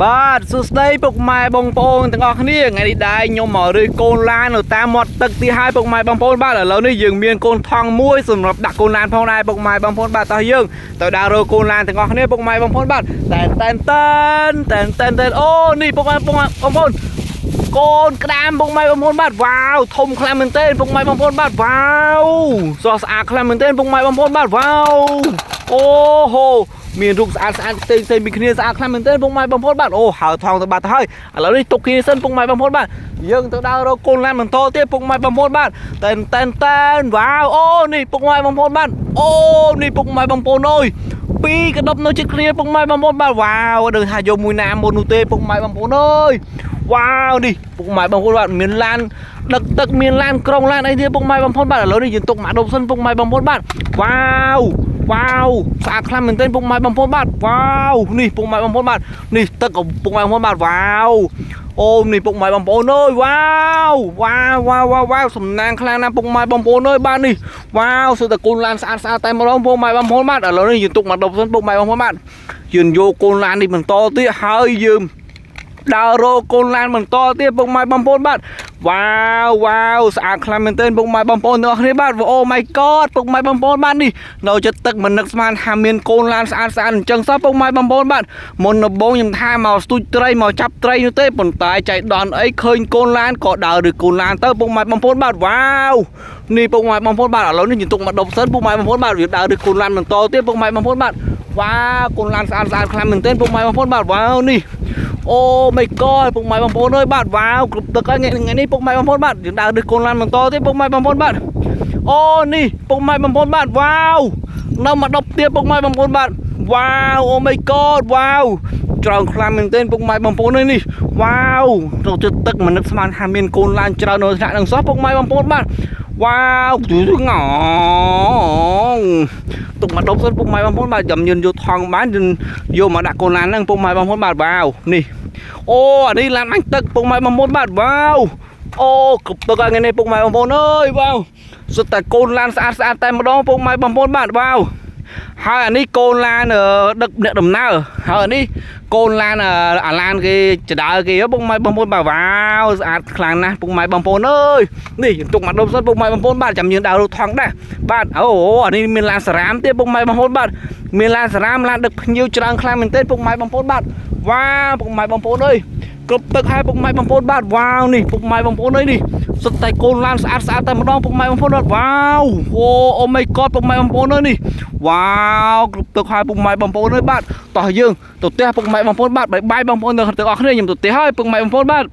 បាទសួស្តីពុកម៉ែបងប្អូនទាំងអស់គ្នាថ្ងៃនេះដែរខ្ញុំមករើសកូនឡាននៅតាមមាត់ទឹកទីហើយពុកម៉ែបងប្អូនបាទឥឡូវនេះយើងមានកូនថង់មួយសម្រាប់ដាក់កូនឡានផងដែរពុកម៉ែបងប្អូនបាទតោះយើងទៅដើររើសកូនឡានទាំងអស់គ្នាពុកម៉ែបងប្អូនបាទតែនតែនតែនតែនតែនតែនអូនេះពុកម៉ែបងប្អូនកូនក្តាមពុកម៉ែបងប្អូនបាទវ៉ាវធំខ្លាំងមែនទែនពុកម៉ែបងប្អូនបាទវ៉ាវស្រស់ស្អាតខ្លាំងមែនទែនពុកម៉ែបងប្អូនបាទវ៉ាវអូហូមានរូបស្អាតស្អាតផ្សេងផ្សេងពីគ្នាស្អាតខ្លាំងមែនទែនពុកម៉ែបងប្អូនបាទអូហើថងទៅបាត់ទៅហើយឥឡូវនេះទុកគ្នាសិនពុកម៉ែបងប្អូនបាទយើងទៅដើររកកូនឡានបន្តទៀតពុកម៉ែបងប្អូនបាទតែនតែនតែនវ៉ាវអូនេះពុកម៉ែបងប្អូនបាទអូនេះពុកម៉ែបងប្អូនអើយពីរកដប់នៅជិតគ្នាពុកម៉ែបងប្អូនបាទវ៉ាវដឹងថាយកមួយណាមុននោះទេពុកម៉ែបងប្អូនអើយវ៉ាវនេះពុកម៉ែបងប្អូនបាទមានឡានដឹកទឹកមានឡានក្រុងឡានអីទៀតពុកម៉ែបងប្អូនបាទឥឡូវនេះយើងទុកម៉ាក់ដប់សិនពុកម៉ែបងប្អូនបាទវ៉ាវ វ៉ាវស្អាតខ្លាំងមែនទែនពុកម៉ែបងប្អូនបាទវ៉ាវនេះពុកម៉ែបងប្អូនបាទនេះទឹកក៏ពុកម៉ែបងប្អូនបាទវ៉ាវអូមនេះពុកម៉ែបងប្អូនអើយវ៉ាវវ៉ាវវ៉ាវវ៉ាវវ៉ាវសំណាងខ្លាំងណាស់ពុកម៉ែបងប្អូនអើយបាទនេះវ៉ាវសុទ្ធតែកូនឡានស្អាតស្អាតតែម្ដងពុកម៉ែបងប្អូនបាទឥឡូវនេះយើងទុកមកដប់សិនពុកម៉ែបងប្អូនបាទយើងយកកូនឡាននេះបន្តទៀតហើយយើងដើររកកូនឡានបន្តទៀតពុកម៉ែបងប្អូនបាទវ៉ាវវ៉ាវស្អាតខ្លាំងមែនទែនពុកម៉ែបងប្អូនទាំងអស់គ្នាបាទអូ my god ពុកម៉ែបងប្អូនបាទនេះនៅចិត្តទឹកមិននឹកស្មានថាមានកូនឡានស្អាតស្អាតអញ្ចឹងសោះពុកម៉ែបងប្អូនបាទមុនដំបូងខ្ញុំថាមកស្ទូចត្រីមកចាប់ត្រីនោះទេប៉ុន្តែចៃដន្យអីឃើញកូនឡានក៏ដើរឬកូនឡានទៅពុកម៉ែបងប្អូនបាទវ៉ាវនេះពុកម៉ែបងប្អូនបាទឥឡូវនេះយើងទុកមកដប់សិនពុកម៉ែបងប្អូនបាទវាដើរឬកូនឡានបន្តទៀតពុកម៉ែបងប្អូនបាទវ៉ាវកូនឡានស្អាតស្អាតខ្លាំងមែនទែនពុកម៉ែបងប្អូនបាទវ៉ាវនេះអូ my god ពុកម៉ែបងប្អូនអើយបាទវ៉ាវគ្រប់ទឹកហើយថ្ងៃនេះពុកម៉ែបងប្អូនបាទយើងដើរដឹកកូនឡានបន្តទៀតពុកម៉ែបងប្អូនបាទអូនេះពុកម៉ែបងប្អូនបាទវ៉ាវនៅមកដប់ទៀតពុកម៉ែបងប្អូនបាទវ៉ាវអូ my god វ៉ាវច្រើនខ្លាំងមែនទែនពុកម៉ែបងប្អូនអើយនេះវ៉ាវទៅចិត្តទឹកមិននឹកស្មានថាមានកូនឡានច្រើននៅថ្នាក់នឹងសោះពុកម៉ែបងប្អូនបាទវ៉ាវងងទុកមកដប់សិនពុកម៉ែបងប្អូនបាទចាំយឺនយកថង់បានយកមកដាក់កូនឡានហ្នឹងពុកម៉ែបងប្អូនបាទវ៉ាវនេះអូអានេះឡានបាញ់ទឹកពុកម៉ែបងប្អូនបាទវ៉ាវអូគ្រប់ទឹកហើយថ្ងៃនេះពុកម៉ែបងប្អូនអើយវ៉ាវសុទ្ធតែកូនឡានស្អាតស្អាតតែម្ដងពុកម៉ែបងប្អូនបាទវ៉ាវហើយអានេះកូនឡានដឹកអ្នកដំណើរហើយអានេះកូនឡានអាឡានគេចដើគេពុកម៉ែបងប្អូនបាទវ៉ាវស្អាតខ្លាំងណាស់ពុកម៉ែបងប្អូនអើយនេះទុកមកដុំសិនពុកម៉ែបងប្អូនបាទចាំយើងដើររត់ថង់ដែរបាទអូអានេះមានឡានសារ៉ាមទៀតពុកម៉ែបងប្អូនបាទមានឡានសារ៉ាមឡានដឹកភ្ញៀវច្រើនខ្លាំងមែនទែនពុកម៉ែបងប្អូនបាទវ៉ាវពុកម៉ែបងប្អូនអើយគ្រប់ទឹកហើយពុកម៉ែបងប្អូនបាទវ៉ាវនេះពុកម៉ែបងប្អូនអើយនេះសុទ្ធតែកូនឡានស្អាតស្អាតតែម្ដងពុកម៉ែបងប្អូនបាទវ៉ាវអូអូ my god ពុកម៉ែបងប្អូនអើយនេះវ៉ាវគ្រប់ទឹកហើយពុកម៉ែបងប្អូនអើយបាទតោះយើងទៅផ្ទះពុកម៉ែបងប្អូនបាទ bye bye បងប្អូនទាំងអស់គ្នាខ្ញុំទៅផ្ទះហើយពុកម៉ែបងប្អូនបាទ។